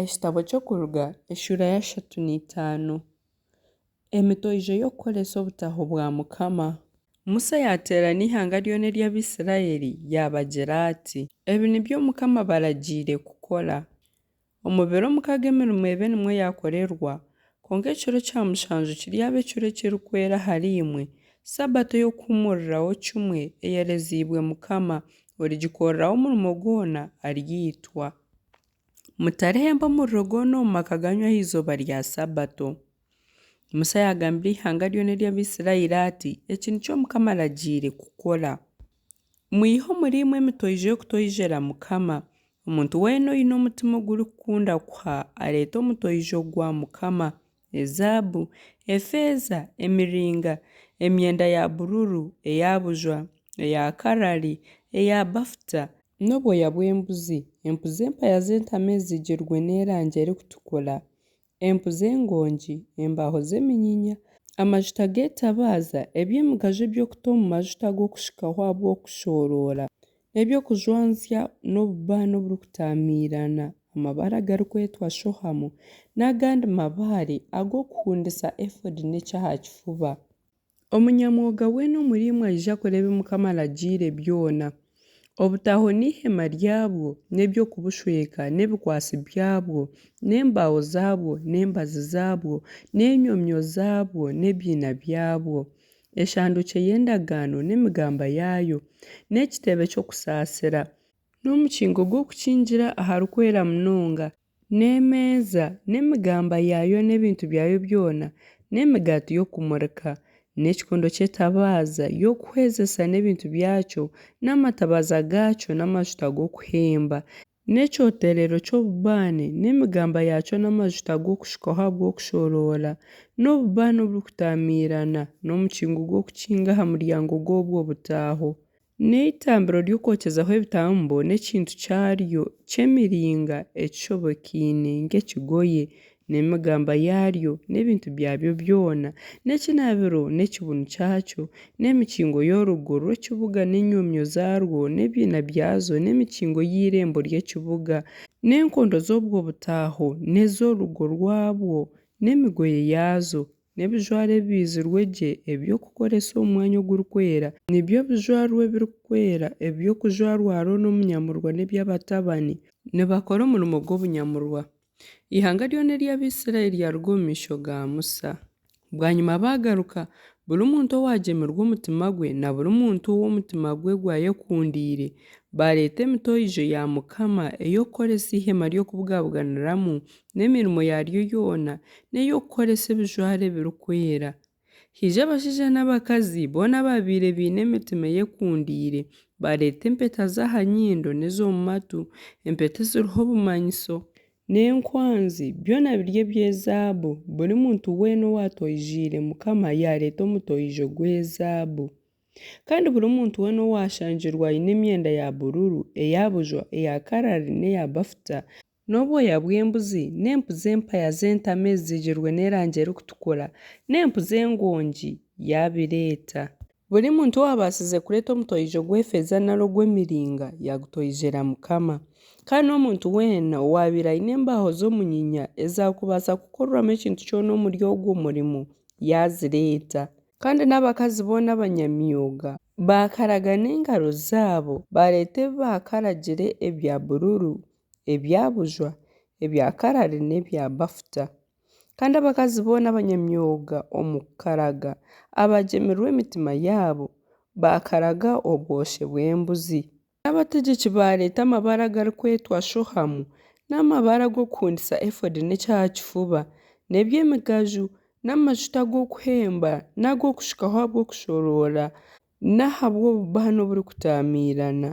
Ekitabo ky'Okuruga eshuura y'ashatu na itaano. Emitoijo y'okukoresa obutaaho bwa Mukama. Musa yaateerana eihanga ryona ery'Abaisiraeli, yaabagira ati, Ebi nibyo Mukama abaragiire kukora. Omu biro mukaaga emirimo ebe nimwo yaakorerwa, kwonka ekiro kya mushanju kiryaba ekiro ekirikwera ahariimwe, Sabato y'okuhuumuriraho kimwe eyereziibwe Mukama. Origikoreraho omurimo gwona aryaitwa. Mutarihemba omuriro gwona omu maka gaanyu aha izooba rya Sabato. Musa yaagambira eihanga ryona ery'Abaisiraeli ati, Eki nikyo Mukama aragiire kukora. Mwihe omuriimwe emitoijo y'okutoijera Mukama. Omuntu weena oine omutima ogurikukunda kuha, areete omutoijo gwa Mukama, ezaabu, efeeza, emiringa, emyenda ya bururu, eya bujwa, eya karari, eya bafuta, n'obwoya bw'embuzi, empu z'empaya z'entaama ezisiigirwe n'erangi erikutukura, empu z'engongi, embaaho z'eminyinya, amajuta g'etabaaza, eby'emigaju eby'okuta omu majuta g'okushukaho ahabw'okushooroora, n'eby'okujwanzya n'obubaani oburikutaamiirana, amabaare agarikwetwa shohamu, n'agandi mabaare ag'okuhundisa efodi n'eky'aha kifuba. Omunyamwoga weena omuriimwe aije akore ebi Mukama aragiire byona. Obutaaho n'eihema ryabwo n'eby'okubushweka n'ebikwatsi byabwo n'embaaho zaabwo n'embazi zaabwo n'enyomyo zaabwo n'ebiina byabwo, eshanduukye y'endagaano n'emigamba yaayo, n'ekitebe ky'okusaasira, n'omukingo gw'okukingira Aharikwera Munonga, n'emeeza n'emigamba yaayo n'ebintu byayo byona, n'emigaati y'okumurika, n'ekikondo ky'etabaaza y'okuhwezesa n'ebintu byakyo, n'amatabaaza gaakyo n'amajuta g'okuhemba, n'ekyoterero ky'obubaane n'emigamba yaakyo n'amajuta g'okushukaho ahabw'okushoroora, n'obubaane oburikutaamiirana, n'omukingo gw'okukinga aha muryango gw'obwo butaaho. N'eitambiro ry'okwokyezaho ebitambo n'ekintu kyaryo ky'emiringa ekishobokaine nk'ekigoye, n'emigamba yaaryo n'ebintu byabyo byona, n'ekinaabiro n'ekibunu kyakyo, n'emikingo y'orugo rw'ekibuga n'enyomyo zaarwo n'ebiina byazo n'emikingo y'eirembo ry'ekibuga, n'enkondo z'obwo butaaho n'ez'orugo rwabwo n'emigoye yaazo. N'ebijwaro ebibaizirwe gye eby'okukoresa omu Mwanya Ogurikwera, nibyo bijwaro ebirikwera eby'okujwarwa Arooni omunyamurwa n'eby'abatabani, nibakora omurimo gw'obunyamurwa. Eihanga ryona ery'Abaisiraeli ryaruga omu maisho ga Musa. Bwanyima baagaruka, buri muntu owaagyemirwe omutima gwe na buri muntu ou omutima gwe gwayekundiire, baareeta emitoijo ya Mukama ey'okukoresa eihema ry'okubugabuganiramu n'emirimo yaaryo yoona, n'ey'okukoresa ebijwaro ebirikwera. Haija abashaija n'abakazi, boona abaabaire baine emitima eyekundiire, baareeta empeta z'aha nyindo n'ez'omu matu, empeta eziriho obumanyiso, n'enkwanzi, byona biri eby'ezaabu, buri muntu weena owaatoijeire Mukama yaareeta omutoijo gw'ezaabu. Kandi buri muntu weena owaashangirwe aine emyenda ya bururu, eya bujwa, eya karari n'eya bafuta, n'obwoya bw'embuzi, n'empu z'empaya z'entaama ezisiigirwe n'erangi erikutukura, n'empu z'engongi, yaabireeta. Buri muntu owaabaasize kureeta omutoijo gw'efeeza nari ogw'emiringa, yaagutoijera Mukama. Kandi n'omuntu weena owaabaire aine embaaho z'omunyinya ezaakubaasa kukorwamu ekintu kyona omuri ogwo murimo, yaazireeta. Kandi n'abakazi boona abanyamyoga baakaraga n'engaro zaabo, baareeta ebi baakaragire ebya bururu, ebya bujwa, ebya karari n'ebya bafuta. Kandi abakazi boona abanyamyoga omu kukaraga, abagyemirwe emitima yaabo, baakaraga obwoshe bw'embuzi. N'abategyeki baareeta amabaare agarikwetwa shohamu, n'amabaare ag'okuhundisa efodi n'eky'aha kifuba, n'eby'emigaju, n'amajuta g'okuhemba n'ag'okushukaho ahabw'okushoroora, n'ahabw'obubaane oburikutaamiirana.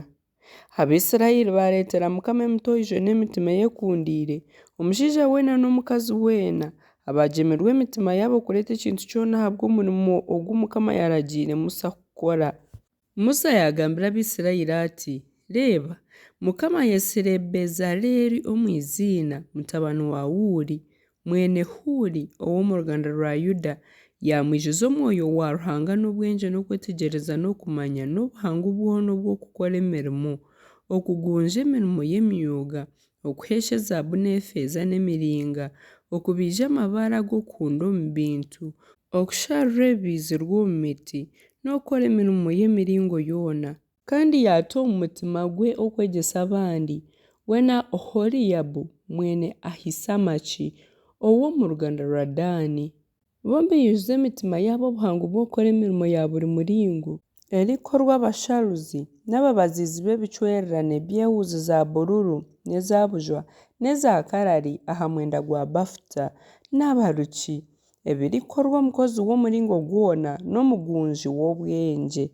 Abaisiraeli baareetera Mukama emitoijo n'emitima eyekundiire, omushaija weena n'omukazi weena, abaagyemirwe emitima yaabo kureeta ekintu kyona ahabw'omurimo ogu Mukama yaaragiire Musa kukora. Musa yaagambira Abaisiraeli ati, Reeba, Mukama ayetsire Bezaleeli omu iziina, mutabani wa Uuri, mwene Huuri, ow'omu ruganda rwa Yuda, yaamwijuza Omwoyo wa Ruhanga n'obwengye n'okwetegyereza n'okumanya n'obuhangu bwona obw'okukora emirimo, okugunja emirimo y'emyoga, okuheesha ezaabu n'efeeza n'emiringa, okubaija amabaare ag'okuhunda omu bintu, okusharura ebibaizirwe omu miti, n'okukora emirimo y'emiringo yoona. Kandi yaata omu mutima gwe okwegyesa abandi, we na Oholiabu mwene Ahisamaki ow'omu ruganda rwa Daani. Bombi yaijuza emitima yaabo obuhangu bw'okukora emirimo ya buri muringo, erikukorwa abasharuzi n'ababaziizi b'ebicwererane by'ehuuzi za bururu n'eza bujwa n'eza karari aha mwenda gwa bafuta, n'abaruki, ebirikukorwa omukozi w'omuringo gwona n'omugunji w'obwengye.